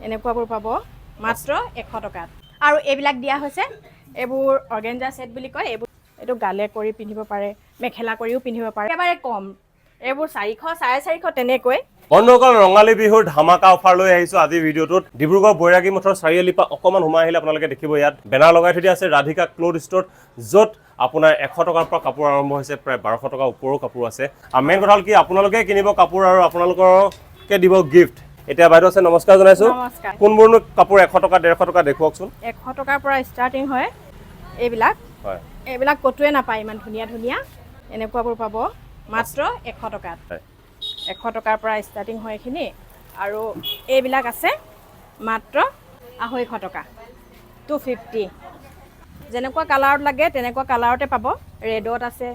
এনেকুৱাবোৰ পাব মাত্ৰ 100 টকাত। আৰু এইবিলাক দিয়া হৈছে, এইবোৰ অৰ্গেঞ্জা ছেট বুলি কয়। এইবোৰ এইটো গালে কৰি পিন্ধিব পাৰে, মেখেলা কৰিও পিন্ধিব পাৰে। একেবাৰে কম এইবোৰ, 400, 450 তেনেকৈ। বন্ধুসকল, ৰঙালী বিহুৰ ধামাকা অফাৰ লৈ আহিছো আজি ভিডিঅ'টোত। ডিব্ৰুগড় বৈৰাগী মঠৰ চাৰিআলিৰ পৰা অকণমান সোমাই আহিলে আপোনালোকে দেখিব ইয়াত বেনাৰ লগাই থৈ দিয়া আছে ৰাধিকা ক্লথ ষ্ট'ৰ, য'ত আপোনাৰ 100 টকাৰ পৰা কাপোৰ আৰম্ভ হৈছে, প্ৰায় 1200 টকাৰ ওপৰো কাপোৰ আছে। আৰু মেইন কথা হ'ল কি, আপোনালোকে কিনিব কাপোৰ আৰু আপোনালোককে দিব গিফ্ট। এতিয়া বাইদেউ আছে, নমস্কাৰ জনাইছো। নমস্কাৰ। কোনবোৰনো কাপোৰ 100 টকা, 150 টকা দেখুৱাওকচোন। 100 টকাৰ পৰা ষ্টাৰ্টিং হয় এইবিলাক। এইবিলাক ক'তোৱে নাপায় ইমান ধুনীয়া ধুনীয়া। এনেকুৱাবোৰ পাব মাত্ৰ 100 টকাত। 100 টকাৰ পৰা ষ্টাৰ্টিং হয় এইখিনি। আৰু এইবিলাক আছে মাত্ৰ 250 টকা, 250। যেনেকুৱা কালাৰত লাগে তেনেকুৱা কালাৰতে পাব। ৰেডত আছে,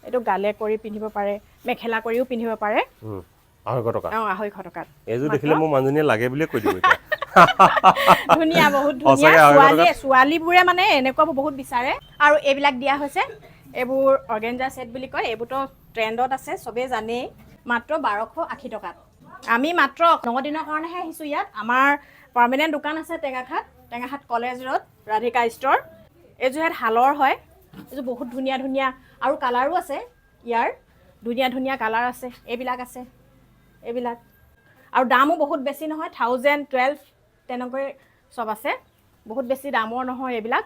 এইটো গালে কৰি পিন্ধিব পাৰে, মেখেলা কৰিও পিন্ধিব পাৰে। 250 টকা? অঁ, 250 টকাত। এইযোৰ দেখিলে মোৰ মানুহজনীয়ে লাগে বুলিয়ে কৈ দিব এতিয়া। ধুনীয়া, বহুত ধুনীয়া। সঁচাকে 250 ছোৱালীয়ে, ছোৱালীবোৰে মানে এনেকুৱাবোৰ বহুত বিচাৰে। আৰু এইবিলাক দিয়া হৈছে, এইবোৰ অৰ্গেঞ্জা ছেট বুলি কয়। এইবোৰতো ট্ৰেণ্ডত আছে, চবেই জানেই। মাত্ৰ 1280 টকাত। আমি মাত্ৰ 9 দিনৰ কাৰণেহে আহিছোঁ ইয়াত। আমাৰ পাৰ্মানেণ্ট দোকান আছে Tengakhat, Tengakhat college road, Radhika store. এইযোৰ ইয়াত শালৰ হয়। এইযোৰ বহুত ধুনীয়া ধুনীয়া আৰু কালাৰো আছে ইয়াৰ, ধুনীয়া ধুনীয়া কালাৰ আছে। এইবিলাক আছে, এইবিলাক আৰু দামো বহুত বেছি নহয়, 1000, 12 তেনেকৈ চব আছে। বহুত বেছি দামৰ নহয় এইবিলাক।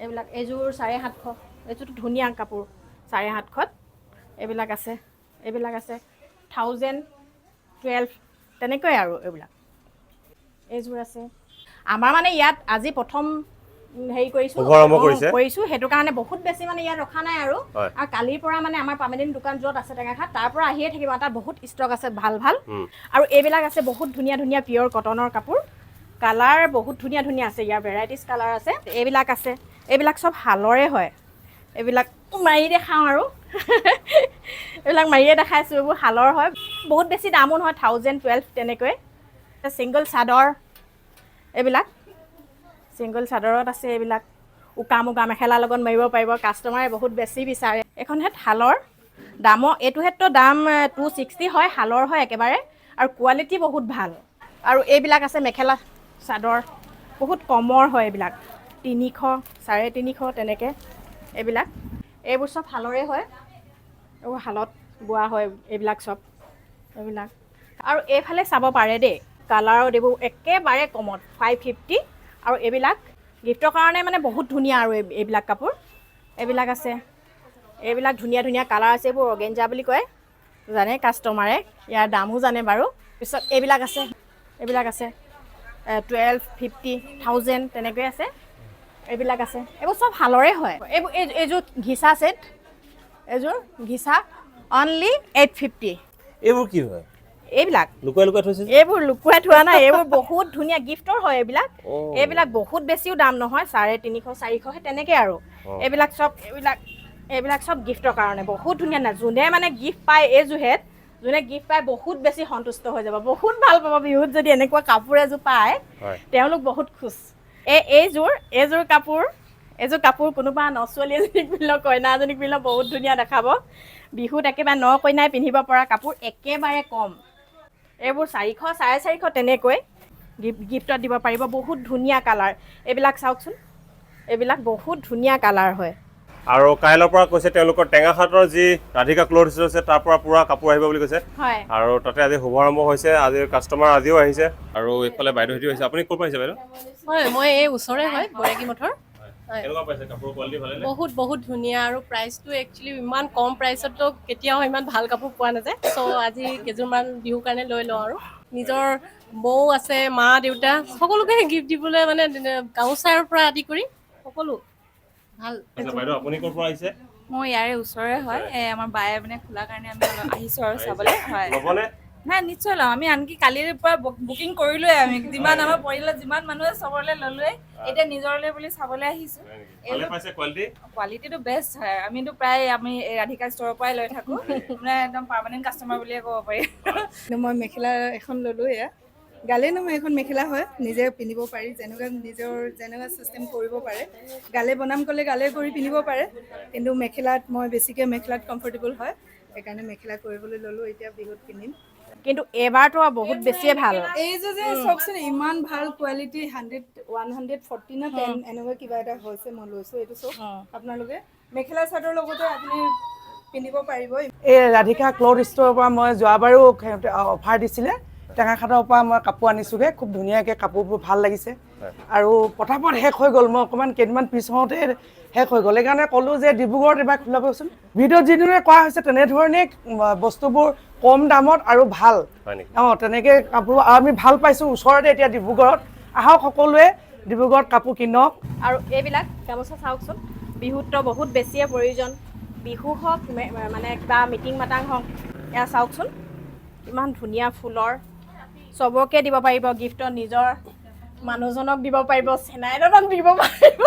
এইবিলাক এইযোৰ 750। এইযোৰটো ধুনীয়া কাপোৰ, 750ত। এইবিলাক আছে, এইবিলাক আছে 1000, 12 তেনেকৈ। আৰু এইবিলাক এইযোৰ আছে। আমাৰ মানে ইয়াত আজি প্ৰথম হেৰি কৰিছোঁ। শুভাৰম্ভ কৰিছে। কৰিছোঁ, সেইটো কাৰণে বহুত বেছি মানে ইয়াত ৰখা নাই আৰু। আৰু কালিৰ পৰা মানে আমাৰ পাৰ্মানেণ্ট দোকান য'ত আছে টেঙাখাট, তাৰ পৰা আহিয়ে থাকিব। তাত বহুত ষ্টক আছে ভাল ভাল। আৰু এইবিলাক আছে বহুত ধুনীয়া ধুনীয়া পিয়ৰ কটনৰ কাপোৰ। কালাৰ বহুত ধুনীয়া ধুনীয়া আছে ইয়াৰ, ভেৰাইটিজ কালাৰ আছে। এইবিলাক আছে, এইবিলাক চব শালৰে হয়। এইবিলাক মাৰি দেখাওঁ আৰু এইবিলাক মাৰিয়ে দেখাইছোঁ। এইবোৰ শালৰ হয়, বহুত বেছি দামো নহয়, 1000, 12 তেনেকৈ। ছিংগল চাদৰ, এইবিলাক ছিংগল চাদৰত আছে। এইবিলাক উকা মুগা মেখেলাৰ লগত মাৰিব পাৰিব, কাষ্টমাৰে বহুত বেছি বিচাৰে। এইখন হেত শালৰ, দামৰ এইটো হেতটো দাম 260 হয়। শালৰ হয় একেবাৰে আৰু কোৱালিটি বহুত ভাল। আৰু এইবিলাক আছে মেখেলা চাদৰ, বহুত কমৰ হয় এইবিলাক, 300, 350 তেনেকৈ এইবিলাক। এইবোৰ চব শালৰে হয়, এইবোৰ শালত বোৱা হয় এইবিলাক চব এইবিলাক। আৰু এইফালে চাব পাৰে দেই, কালাৰত এইবোৰ একেবাৰে কমত, 550। আৰু এইবিলাক গিফ্টৰ কাৰণে মানে বহুত ধুনীয়া। আৰু এইবিলাক কাপোৰ এইবিলাক আছে, এইবিলাক ধুনীয়া ধুনীয়া কালাৰ আছে। এইবোৰ অৰ্গেঞ্জা বুলি কয়, জানে কাষ্টমাৰে, ইয়াৰ দামো জানে বাৰু। পিছত এইবিলাক আছে, এইবিলাক আছে 1250, 1000 তেনেকৈ আছে। এইবিলাক আছে, এইবোৰ চব শালৰে হয়। এইবোৰ এইযোৰ ঘিচা ছেট, এইযোৰ ঘিচা অনলি 850। এইবোৰ কি হয়? এইবিলাক লুকুৱাই লুকুৱাই থৈছে যে? এইবোৰ লুকুৱাই থোৱা নাই, এইবোৰ বহুত ধুনীয়া গিফ্টৰ হয় এইবিলাক। এইবিলাক বহুত বেছিও দাম নহয়, 350, 400 সেই তেনেকৈ আৰু। এইবিলাক চব এইবিলাক এইবিলাক চব গিফ্টৰ কাৰণে বহুত ধুনীয়া না। যোনে মানে গিফ্ট পায়, এইযোৰহেত যোনে গিফ্ট পায় বহুত বেছি সন্তুষ্ট হৈ যাব, বহুত ভাল পাব। বিহুত যদি এনেকুৱা কাপোৰ এযোৰ পায়, তেওঁলোক বহুত খুচ। এই এইযোৰ এইযোৰ কাপোৰ এইযোৰ কাপোৰ কোনোবা ন ছোৱালী এজনীক পিন্ধিলেও, কইনা এজনীক পিন্ধিলেও বহুত ধুনীয়া দেখাব। বিহুত একেবাৰে ন কইনাই পিন্ধিব পৰা কাপোৰ, একেবাৰে কম। এইবোৰ 400, 450 তেনেকৈ গিফ্টত দিব পাৰিব। বহুত ধুনীয়া কালাৰ এইবিলাক, চাওকচোন, এইবিলাক বহুত ধুনীয়া কালাৰ হয়। আৰু কাইলৈৰ পৰা কৈছে তেওঁলোকৰ টেঙাখাটৰ যি ৰাধিকা ক্লথ ষ্ট'ৰ আছে, তাৰ পৰা পুৰা কাপোৰ আহিব বুলি কৈছে। আৰু তাতে আজি শুভাৰম্ভ হৈছে, আজি কাষ্টমাৰ আজিও আহিছে। আৰু এইফালে বাইদেউহঁতিও আহিছে। আপুনি ক'ৰ পৰা আহিছে বাইদেউ? হয়, মই এই ওচৰে হয়, বৈৰাগী মঠৰ হয়। কেনেকুৱা পাইছে কাপোৰৰ কোৱালিটি, ভালেনে? বহুত বহুত ধুনীয়া। আৰু প্ৰাইচটো একচুৱেলি ইমান কম প্ৰাইচততো কেতিয়াও ইমান ভাল কাপোৰ পোৱা নাযায়। চ' আজি কেইযোৰমান বিহুৰ কাৰণে লৈ লওঁ। আৰু নিজৰ বৌ আছে, মা দেউতা সকলোকে গিফ্ট দিবলৈ মানে গামোচাৰ পৰা আদি কৰি সকলো ভাল। আচ্ছা বাইদেউ, আপুনি ক'ৰ পৰা আহিছে? মই ইয়াৰে ওচৰৰে হয়। এই আমাৰ বায়ে মানে খোলাৰ কাৰণে আমি অলপ আহিছোঁ আৰু চাবলৈ হয়। ল'বনে? নাই, নিশ্চয় ল'ম আমি। আনকি কালিৰ পৰা বুকিং কৰিলোৱে আমি। যিমান আমাৰ পৰিয়ালত যিমান মানুহ আছে চবৰে ল'লোৱে, এতিয়া নিজৰলৈ বুলি চাবলৈ আহিছোঁ। ভালে পাইছে কোৱালিটি? কোৱালিটিটো বেষ্ট হয়। আমিতো প্ৰায় আমি এই ৰাধিকা ষ্ট'ৰৰ পৰাই লৈ থাকোঁ, মানে একদম পাৰ্মানেণ্ট কাষ্টমাৰ বুলিয়ে ক'ব পাৰি। মই মেখেলা এখন ল'লোঁ এয়া। গালে নহয়, এখন মেখেলা হয়, নিজে পিন্ধিব পাৰি, যেনেকুৱা নিজৰ যেনেকুৱা চিষ্টেম কৰিব পাৰে। গালে বনাম ক'লে গালে কৰি পিন্ধিব পাৰে, কিন্তু মেখেলাত মই বেছিকৈ মেখেলাত কমফৰ্টেবল হয়, সেইকাৰণে মেখেলা কৰিবলৈ ল'লোঁ। এতিয়া বিহুত পিন্ধিম। কিন্তু এইবাৰতো বহুত বেছিয়ে ভাল। এইযোৰ যে চাওকচোন, ইমান ভাল কোৱালিটি, 100 140 না 10 এনেকুৱা কিবা এটা হৈছে। মই লৈছোঁ এইটো। চাওক আপোনালোকে, মেখেলা চাদৰ লগতে আপুনি পিন্ধিব পাৰিব। এই ৰাধিকা ক্লথ ষ্ট'ৰৰ পৰা মই যোৱাবাৰো অফাৰ দিছিলে। টেঙাখাটৰ পৰা মই কাপোৰ আনিছোঁগৈ। খুব ধুনীয়াকৈ কাপোৰবোৰ ভাল লাগিছে আৰু পটাপট শেষ হৈ গ'ল। মই অকণমান কেইদিনমান পিছ হওঁতে শেষ হৈ গ'ল। সেইকাৰণে ক'লোঁ যে ডিব্ৰুগড়ত এবাৰ খোলাবচোন। ভিডিঅ'ত যিদৰে কোৱা হৈছে তেনেধৰণেই বস্তুবোৰ কম দামত আৰু ভাল। হয় নেকি? অঁ, তেনেকৈ কাপোৰ আৰু আমি ভাল পাইছোঁ। ওচৰতে এতিয়া ডিব্ৰুগড়ত, আহক সকলোৱে ডিব্ৰুগড়ত কাপোৰ কিনক। আৰু এইবিলাক গামোচা চাওকচোন। বিহুততো বহুত বেছিয়ে প্ৰয়োজন, বিহু হওক, মানে কিবা মিটিং মাটাং হওক। এয়া চাওকচোন, ইমান ধুনীয়া ফুলৰ। চবকে দিব পাৰিব গিফ্টত, নিজৰ মানুহজনক দিব পাৰিব, চেনাইজনক দিব পাৰিব।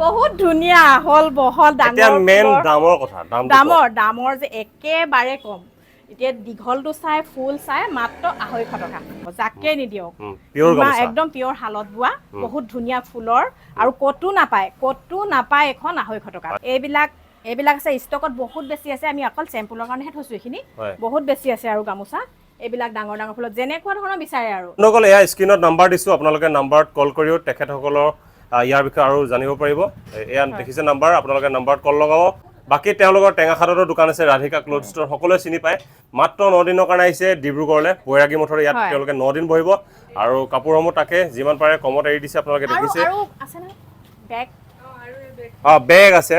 বহুত ধুনীয়া, আহল বহল। এতিয়া ডাঙৰ মেইন ফুলৰ। দামৰ কথা, দামটো কওক। দামৰ যে একেবাৰে কম। এতিয়া দীঘলটো চাই, ফুল চাই মাত্ৰ 250 টকা, যাকে নিদিয়ক। পিয়ৰ গামোচা। একদম পিয়ৰ শালত বোৱা, বহুত ধুনীয়া ফুলৰ আৰু ক'তো নাপায়, ক'তো নাপায়। এখন 250 টকা। এইবিলাক আছে, ষ্টকত বহুত বেছি আছে। আমি অকল চেম্পুলৰ কাৰণেহে থৈছোঁ এইখিনি। বহুত বেছি আছে। আৰু গামোচা এইবিলাক ডাঙৰ ডাঙৰ ফুলত, যেনেকুৱা ধৰণৰ বিচাৰে আৰু। বন্ধুসকল, এয়া স্ক্ৰীণত নাম্বাৰ দিছোঁ। আপোনালোকে নাম্বাৰত কল কৰিও তেখেতসকলৰ ইয়াৰ বিষয়ে আৰু জানিব পাৰিব। এয়া দেখিছে নাম্বাৰ, আপোনালোকে নাম্বাৰত কল লগাব। বাকী তেওঁলোকৰ টেঙাখাটতো দোকান আছে, ৰাধিকা ক্লথ ষ্ট'ৰ, সকলোৱে চিনি পায়। মাত্ৰ 9 দিনৰ কাৰণে আহিছে ডিব্ৰুগড়লৈ, বৈৰাগী মঠৰ ইয়াত। তেওঁলোকে 9 দিন বহিব আৰু কাপোৰসমূহ তাকে যিমান পাৰে কমত এৰি দিছে, আপোনালোকে আৰু দেখিছে। আৰু আছে নহয় বেগ। অঁ, বেগ আছে।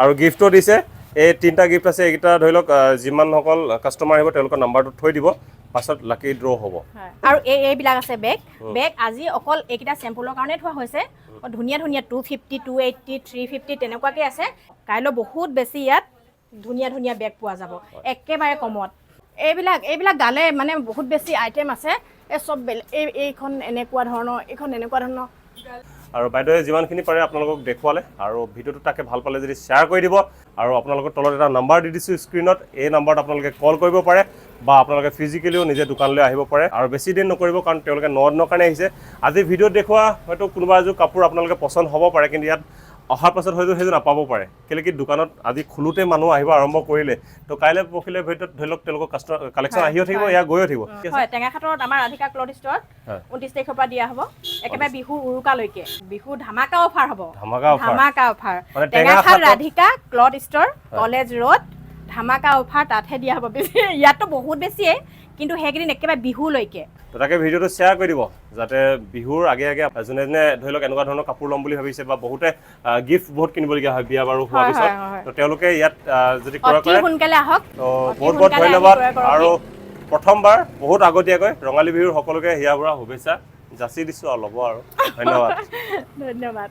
আৰু গিফ্টো দিছে। এই তিনিটা গিফ্ট আছে। এইকেইটা ধৰি লওক যিমানসকল কাষ্টমাৰ আহিব তেওঁলোকৰ নাম্বাৰটো থৈ দিব, পাছত লাকি ড্ৰ হ'ব। হয়, আৰু এইবিলাক আছে বেগ। বেগ আজি অকল এইকেইটা চেম্পুলৰ কাৰণে থোৱা হৈছে। ধুনীয়া ধুনীয়া 250, 280, 350 তেনেকুৱাকৈ আছে। কাইলৈ বহুত বেছি ইয়াত ধুনীয়া ধুনীয়া বেগ পোৱা যাব একেবাৰে কমত। এইবিলাক গালে মানে বহুত বেছি আইটেম আছে। এই চব বেলেগ, এইখন এনেকুৱা ধৰণৰ, এইখন এনেকুৱা ধৰণৰ। আৰু বাইদেৱে যিমানখিনি পাৰে আপোনালোকক দেখুৱালে। আৰু ভিডিঅ'টো তাকে ভাল পালে যদি শ্বেয়াৰ কৰি দিব। আৰু আপোনালোকৰ তলত এটা নাম্বাৰ দি দিছোঁ স্ক্ৰীণত, এই নাম্বাৰত আপোনালোকে কল কৰিব পাৰে বা আপোনালোকে ফিজিকেলিও নিজে দোকানলৈ আহিব পাৰে। আৰু বেছি দিন নকৰিব, কাৰণ তেওঁলোকে 9 দিনৰ কাৰণে আহিছে। আজি ভিডিঅ'ত দেখুওৱা হয়তো কোনোবা এযোৰ কাপোৰ আপোনালোকে পচন্দ হ'ব পাৰে, কিন্তু ইয়াত অহাৰ পাছত হয়তো সেইযোৰ নাপাব পাৰে। কেলৈ কি দোকানত আজি খোলোতে মানুহ আহিব আৰম্ভ কৰিলে, তো কাইলৈ পৰহিলৈ ভিতৰত ধৰি লওক তেওঁলোকৰ কাষ্টমাৰ কালেকশ্যন আহিও থাকিব, ইয়াত গৈও থাকিব। ঠিক আছে? হয়, টেঙাখাটত আমাৰ ৰাধিকা ক্লথ ষ্ট'ৰত 29 তাৰিখৰ পৰা দিয়া হ'ব, একেবাৰে বিহুৰ উৰুকালৈকে। বিহুৰ ধামাকা অফাৰ হ'ব। ধামাকা অফাৰ। ধামাকা অফাৰ। মানে Tengakhat Radhika cloth store, college road, ধামাকা অফাৰ তাতহে দিয়া হ'ব। বেছি ইয়াততো বহুত বেছিয়ে, কিন্তু সেইকেইদিন একেবাৰে বিহুলৈকে। তো তাকে ভিডিঅ'টো শ্বেয়াৰ কৰি দিব, যাতে বিহুৰ আগে আগে যোনে যোনে ধৰি লওক এনেকুৱা ধৰণৰ কাপোৰ ল'ম বুলি ভাবিছে বা বহুতে গিফ্ট বহুত কিনিবলগীয়া হয় বিয়া বাৰু হোৱাৰ পিছত, হয়, হয়, হয়। তো তেওঁলোকে ইয়াত যদি ক্ৰয় অতি কৰে সোনকালে আহক। তো অতি বহুত বহুত সোনকালে আহি ধন্যবাদ। ক্ৰয় কৰকহি। আৰু প্ৰথমবাৰ বহুত আগতীয়াকৈ ৰঙালী বিহুৰ সকলোকে হিয়া ভৰা শুভেচ্ছা যাচি দিছোঁ আৰু ল'ব আৰু ধন্যবাদ। ধন্যবাদ।